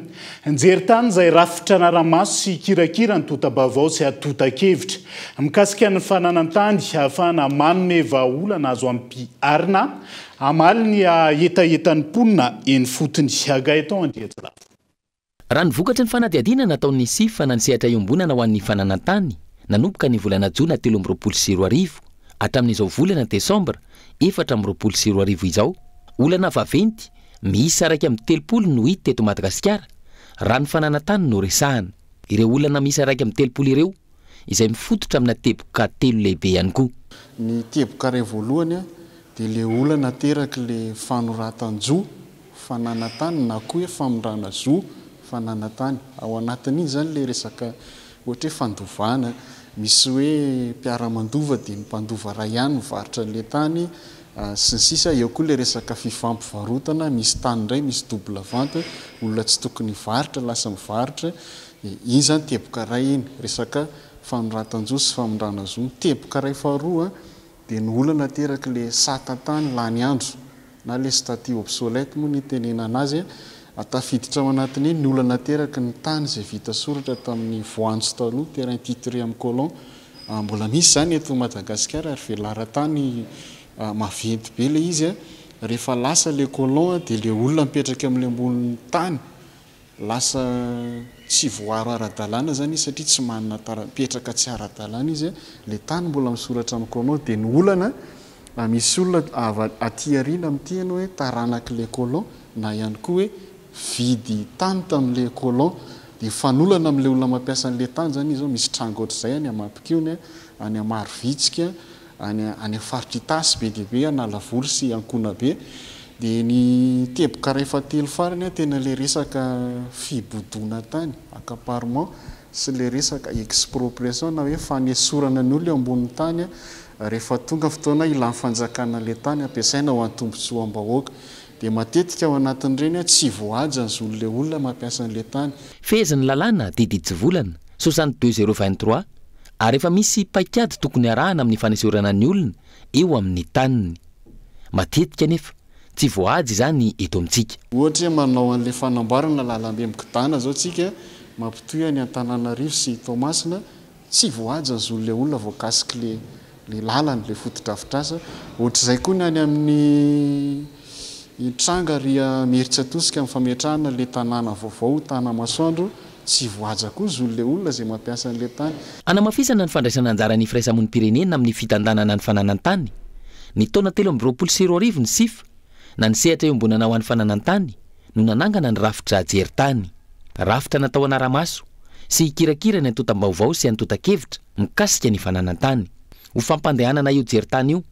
Ny jery tany izay rafitra anara-maso sy hikirakira ny tonta-baovao sy antontan-kevitra mikasika ny fananan-tany ahafahana manome vahaolana azo ampiharina hamaly ny hetahetan'ny mponina eny fotony. Gaëtan Andriantsilavo. Raha ny vokatry ny fanadihadiana nataon'ny SIF na ny sehatra iombonana ho an'ny fananan-tany nanomboka ny volana jona 2023 hatramin'izao volana desambra 2024 izao, olana vaventy miisa 31 no hita teto Madagasikara raha ny fananan-tany no resahana. Ireo olana miisa 31 ireo izay mifototra amina teboka telo lehibe ihany koa. Ny teboka iray voalohany dia ilay olana aterak'ilay fanoratan-jo fananan-tany na koa hoe famindrana zo fananan-tany. Ao anatin'iny izany ilay resaka ohatra hoe fandovana, misy hoe mpiara-mandova dia ny mpandova iray ihany mivarotra an'ilay tany sy ny sisa Eo koa ilay resaka fifampivarotana, misy tany indray misy double vente, olona tsy tokony hivarotra lasa mivarotra. Iny izany teboka iray iny, resaka fanoratan-jo sy famindrana zo. Ny teboka iray faharoa dia ny olana aterak'ilay sata tany lany andro na ilay statut obsolète moa no itenenana azy, tafiditra ao anatin'iny ny olana ateraky ny tany izay vita soratra tamin'ny voanjo taloha, terrain titré amin'ny colon, mbola misy izany eto Madagasikara ary velaran-tany maventy be ilay izy, rehefa lasa ilay colon dia ilay olona mipetraka amin'ilay ambonin'ny tany Lasa tsy voaaro ara-dalàna zany izy satria tsy manana tara, mipetraka tsy ara-dalàna izy, le tany mbola misoratra amin'ny colon dia ny olana misy olona avy aty aoriana miteny hoe taranak'le colon na ihany koa hoe vidy tany tamin'le colon dia mifanolana amin'le olona mampiasa an'le tany zany izy zao, misy tranga ohatr'izay any Mampikony, any Marovitsika, any any faritra Itasy be dia be, Analavory sy Ankonabe. Dia ny teboka iray fahatelo farany tena ilay resaka fibodoana tany, accaparement, sy ilay resaka expropriation na hoe fanesorana ny olona eo ambonin'ny tany rehefa tonga fotoana ilan'ny fanjakana ilay tany ampiasaina ho an'ny tombontsoam-bahoaka. Dia matetika ao anatin'ireny tsy voahaja ny zon'ilay olona mampiasa an'ilay tany. Fehezin'ny lalàna didy hitsivolana, 62 023, ary efa misy paikady tokony arahana amin'ny fanesorana ny olona eo amin'ny taniny. Matetika anefa, tsy voahaja izany eto amintsika. Ohatra hoe manao an'ilay fanamboarana lalambe migodàna izao tsika, mampitohy an'i Antananarivo sy i Toamasina, tsy voahaja ny zon'ilay olona voakasik'ilay lalana, ilay fotodrafitrasa. Ohatr'izay koa ny any amin'ny tranga ary Imerintsiatosika amin'ny fametrahana ilay tanàna vaovao, Tanamasoandro, Tsy voahaja koa zon'ilay olona izay mampiasa an'ilay tany. Hanamafisana ny fandraisana anjara ny firaisamonim-pirenena amin'ny fitantanana ny fananan-tany, ny taona 2023 ny SIF, na ny Sehatra iombonana ho an'ny fananan-tany, no nanangana ny rafitra Jery tany. Rafitra natao hanara-maso sy hikirakira ny antontam-baovao sy antontan-kevitra mikasika ny fananan-tany. Ho fampandehanana io Jery tany io,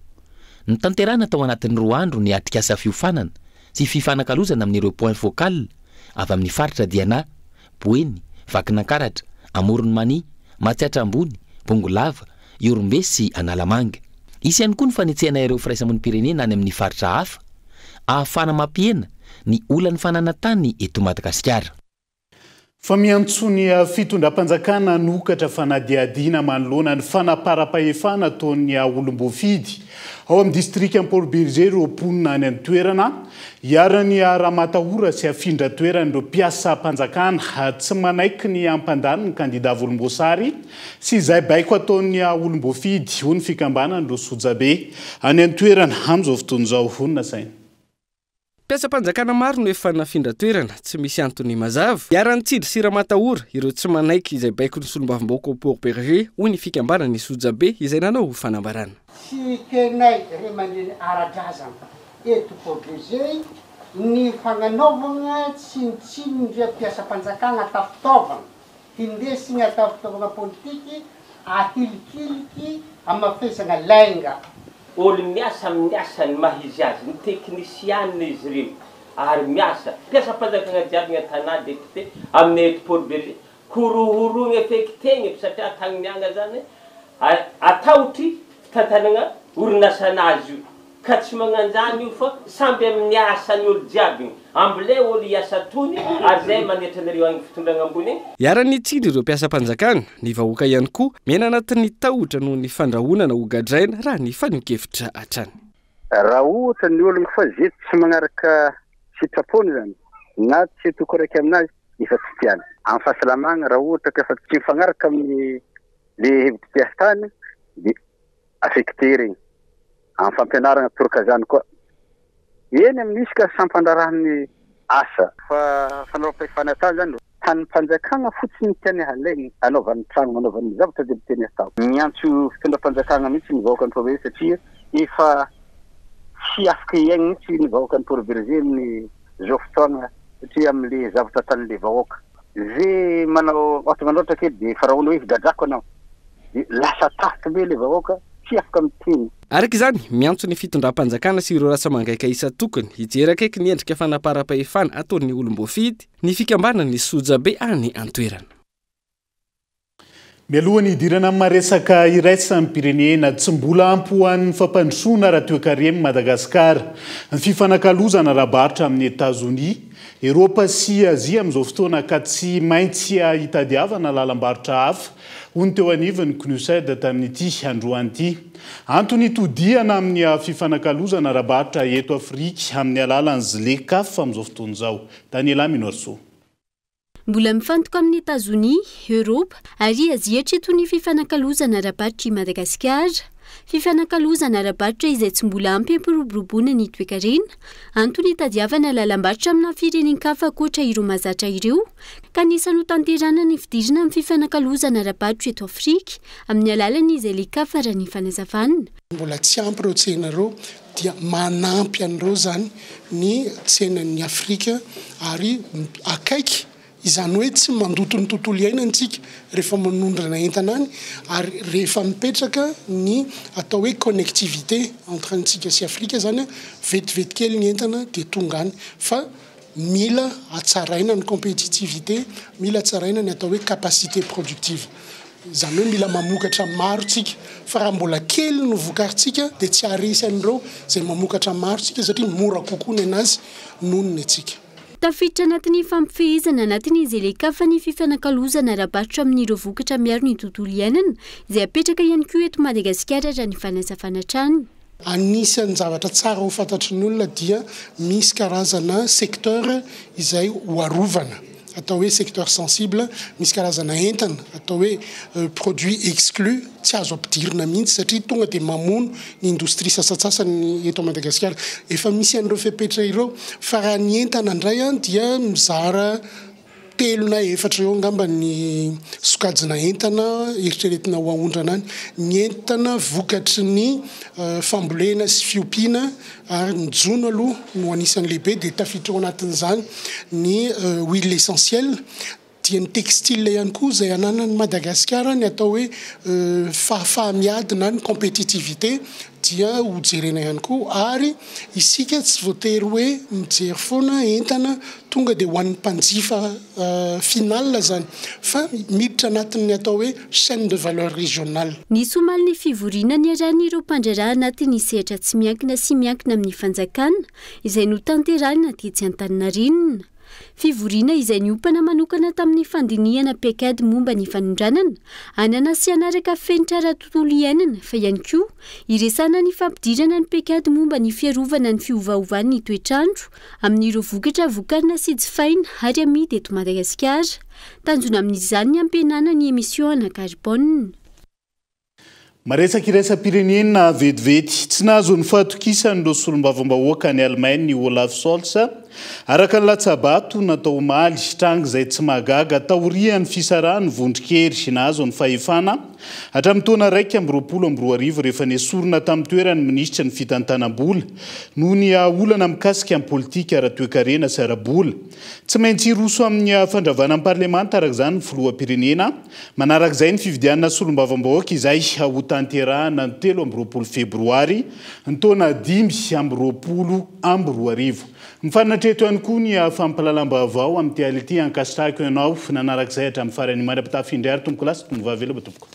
notanterahina tao anatin'ny roa andro ny atrikasa fiofanana sy fifanakalozana amin'ireo point focal avy amin'ny faritra Diana, Boeny, Vakinankaratra, Amoron'i Mania, Matsiatra Ambony, Bongolava, Ihorombe sy Analamanga. Hisy ihany koa ny fanetsehana ireo firaisamonim-pirenena any amin'ny faritra hafa ahafahana mampihena ny olan'ny fananan-tany eto Madagasikara. Fa miantso ny fitondram-panjakana hanokatra fanadihadiana manoloana ny fanaparam-pahefana ataon'ny olom-boafidy ao amin'ny distrikan'i Port Bergé ireo mponina any an-toerana. Iharan'ny ramatahora sy hafindra toerana ireo mpiasam-panjakana tsy manaiky ny hampandany ny kandida volomboasary sy izay baiko ataon'ny olom-boafidy, hoy ny fikambanan'ireo sojabe any an-toerana amin'izao fotoana izao. Honina saina. Mpiasam-panjakana maro no efa nafindra toerana, tsy misy antony mazava. Iharan'ny tsindry sy ramatahora ireo tsy manaiky izay baikon'ny solombavambahoaka ao Port Bergé, hoy ny fikambanan'ny Sojabe izay nanao fanambarana. Tsy ekenay ray aman-dreny ara-drazana eto Port Bergé ny fagnanaovagna tsinontsinondria mpiasam-panjakana atao fitaovagna Hindesigny atao fitaovagna politiky ahilikiliky amafesagna lainga. Olo miasa amin'ny asany maha izy azy, ny teknisianina izy ireo ary miasa, mpiasam-panjakagna jiaby ny an-tanà, député, aminay eto Port Bergé, horohoroigna feky tegna satria an-tagny mianga zany, atahotry fitantanagna orinasanazy io. Ka tsy magnanjany io fa samby amin'ny asany olo jiaby igny. Ambilay olo hiasa tony ary zay manetra anareo agny fitondragna ambony agny. Iharan'ny tsindry ireo mpiasam-panjakana, ny vahoaka ihany koa miaina anatin'ny tahotra noho ny fandrahonana ho gadraina raha ny fanehoan-kevitra hatrany. Raha ohatra ny ologno fa ze tsy magnaraka sitrapony zany na tsy toko araiky aminazy efa tsy tiany. Amin'ny fahasalamagna raha ohatra ka efa tsy mifagnaraka amin'ny le hevitry mpiasa tany de affecté regny. Amin'ny fampianarana torokazany koa. Eny amin'ny misy ka sampandraharahan'ny asa. Fa fanaovam-pahefana tany zany tanim-panjakana fotsiny tiany halaigny hanaovany tragno hanaovany zavatra jiaby tiany hatao. Miantso fitondram-panjakana mihitsy ny vahoakan'i Port Bergé satria efa tsy afaka hiaigny mihitsy ny vahoakan'i Port Bergé amin'ny zao fotoagna satria amle zavatra ataon'le vahoaka. Ze manao ohatra manoratra kely de efa rahona hoe higadrako anao de lasa tahotra be le vahoaka tsy afaka miteny. Araka izany, miantso ny fitondram-panjakana sy ireo rasa-mangaika isan-tokony hijery akaiky ny endrika fanaparam-pahefana ataon'ny olom-boafidy ny fikambanan'ny sojabe any an-toerana. Mialohan'ny hidirana amin'ny maha-resaka iraisam-pirenena, tsy mbola ampy ho an'ny fampandrosoana ara-toekaren'i Madagasikara ny fifanakalozana ara-barotra amin'i Etazonia, Eropa sy Azia amin'izao fotoana ka tsy maintsy hitadiavana lalam-barotra hafa, hoy ny teo anivon'ny Cnuced tamin'ity androany ity. Antony hitodihana amin'ny fifanakalozana ara-barotra eto Afrika amin'ny alalan'ny Zlecaf amin'izao fotoana izao. Daniela Minoarisoa. Mbola mifantoka amin'i Etazonia, Eoropa ary Azia hatreto ny fifanakalozana ara-barotr'i Madagasikara. Fifanakalozana ara-barotra izay tsy mbola ampy hampiroboroboana ny toekarena. Antony hitadiavana lalam-barotra amina firenen-kafa ankoatra ireo mahazatra ireo ka anisan'ny hotanterahana ny fidirana amin'ny fifanakalozana ara-barotra eto Afrika amin'ny alalan'ny ZLECAf raha ny fanazavana. Mbola tsy ampy ireo tsena ireo dia manampy an'ireo izany ny tsenan'ny Afrika ary akaiky, izany hoe tsy mandoto ny tontolo iainana isika rehefa manondrana entana any ary rehefa mipetraka ny atao hoe connectivité entre antsika sy Afrika izany, vetivety kely ny entana dia tonga any fa mila hatsaraina ny compétitivité, mila hatsaraina ny atao hoe capacité productive. Izany hoe mila mamokatra maro tsika fa raha mbola kely no vokarintsika dia tsy haharesy an'ireo izay mamokatra maro tsika satria mora kokoa ny anazy noho ny antsika. Tafiditra anatin'ny fampifehezana anatin'ny Zelekaf ny fifanakalozana ara-barotra amin'ireo vokatra miaro ny tontolo iainana izay apetraka ihany koa eto Madagasikara raha ny fanazavana hatrany. Anisan'ny zavatra tsara ho fantatry ny olona dia misy karazana secteur izay ho arovana, atao hoe secteur sensible, misy karazana entana atao hoe produit exclu tsy azo ampidirina mihitsy satria tonga dia mamono ny indostria sasantsasany eto Madagasikara. Efa misy an'ireo fepetra ireo fa raha ny entana indray dia mizara Telo na efatra eo angamba ny sokajina entana eritreretina ho aondrana any. Ny entana vokatry ny fambolena sy fiompiana ary ny jono aloha no anisan'ny lehibe dia tafiditra ao anatin'izany ny huile essentielle dia ny textile ihany koa izay ananan'i Madagasikara ny atao hoe fahafaha-miady na ny compétitivité dia ho jerena ihany koa ary isika tsy voatery hoe mijery foana entana tonga dia ho an'ny mpanjifa final izany fa miditra anatin'ny atao hoe chaine de valeur régionale. Nisy omaly ny fivoriana niarahan'ireo mpandraharaha anatin'ny sehatra tsy miankina sy miankina amin'ny fanjakana izay notanterahina tetsy Antaninarenina. Fivoriana izay niompana manokana tamin'ny fandinihana paikady momba ny fanondranana anana sy hanaraka fenitra ara-tontolo iainana fa ihany koa hiresahana ny fampidirana ny paikady momba ny fiarovana ny fiovaovan'ny toetr'andro amin'ireo vokatra vokarina sy jifaina ary amidy eto Madagasikara. Tanjona amin'izany ny hampihenana ny emission ana carbone. Maresaka iraisam-pirenena vetivety. Tsy nahazo ny fahatokisan'ireo solombavambahoaka any Alemaina i Olaf Scholz, araka ny latsa-bato natao omaly. Tranga izay tsy mahagaga taorian'ny fisarahan'ny vondron-kery nahazo ny fahefana hatramin'ny taona 2021 rehefa nesorina tamin'ny toerany minisitry ny fitantanam-bola noho ny olana mikasika ny politika ara-toekarena sy ara-bola. Tsy maintsy hiroso amin'ny fandravana ny parlemanta araka izany ny filoham-pirenena. Manarak'izay ny fifidianana solombavambahoaka izay hotanterahana ny 23 febroary ny taona 2025. Mifarana hatreto ihany koa ny fampahalalam-baovao amin'ity alina ity. Ankasitrahako ianao nanarak'izay hatramin'ny farany. Mandra-pitafy indray ary tompokolahy sy tompovavy veloma tompoko.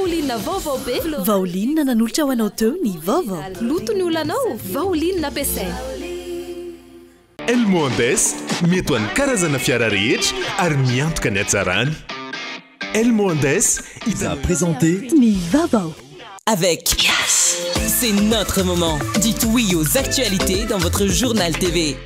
Vaoline vaovao be. Vaoline nanolotra ho anao teo ny vaovao. Loto ny olanao, Vaoline ampiasaina. El Mohandes, mety ho an'ny karazana fiara rehetra ary miantoka ny hatsarany. El Mohandes, a présenté ny vaovao. Avec Yes, c'est notre moment. Dites oui aux actualités dans votre journal TV.